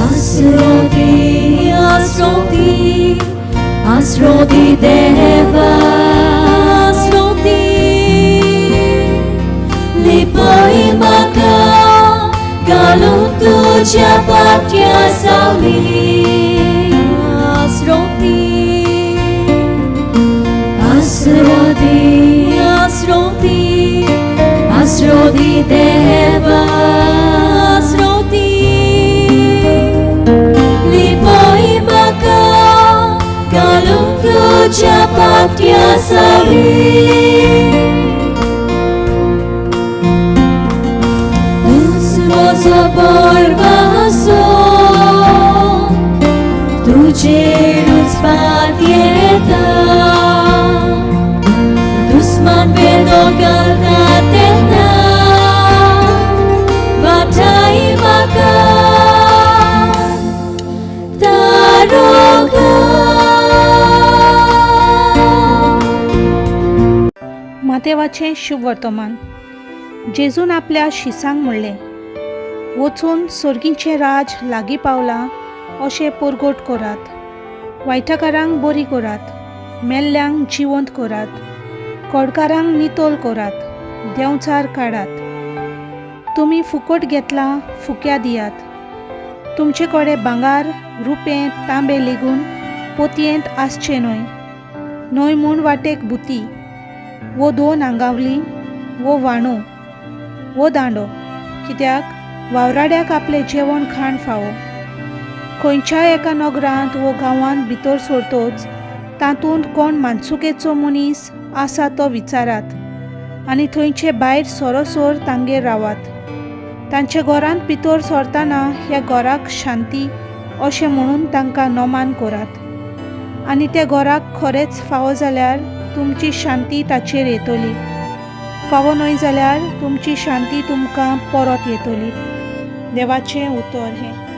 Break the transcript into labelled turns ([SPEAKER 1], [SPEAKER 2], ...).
[SPEAKER 1] आसरो दी, आसरो दी, आसरो दी देवा, आसरो दी. लिपय म्हाका घालून तुज्या पाट्या सावली, आसरो दी. आसरो दी, आसरो दी, आसरो दी देवा, आसरो दी. लिपय म्हाका घालून तुज्या पाट्या सावली. तूंच म्हजो भरवंसो, तुजेरूच पातयेता. दुस्मान वेदो घालता तेन्ना वाटाय म्हाका तारोगा.
[SPEAKER 2] मातेवाचें शुभ वर्तमान. जेजून आपल्या शिसांक म्हणलें, वचून सर्गीचें राज लागीं पावलां अशें परगट करात. वायटकारांक बरी करात, मेल्ल्यांक जिवंत करात, कोडकारांक नितळ करात, देंवचार काडात. तुमी फुकट घेतलां, फुक्या दियात. तुमचे कडेन भांगर, रुपें, तांबे लेगून पोतयेंत आसचें न्हय, न्हय म्हूण वाटेक बुती वो दोन आंगावली वो वाणो वो दांडो, कित्याक वावराड्याक आपलें जेवण खाण फावो. खंयच्याय एका नगरांत वो गांवांत भितर सरतोच तातूंत कोण मानसुकेचो मनीस आसा तो विचारात आनी थंयचे भायर सरोसर तांगेर रावात. तांच्या घरांत भितर सरतना ह्या घराक शांती अशें म्हणून तांकां नमान करात आनी त्या घराक खरेंच फावो जाल्यार तुमची शांती ताचेर येतली, फावो न्हय जाल्यार तुमची शांती तुमकां परत येतली. देवाचें उतर हें.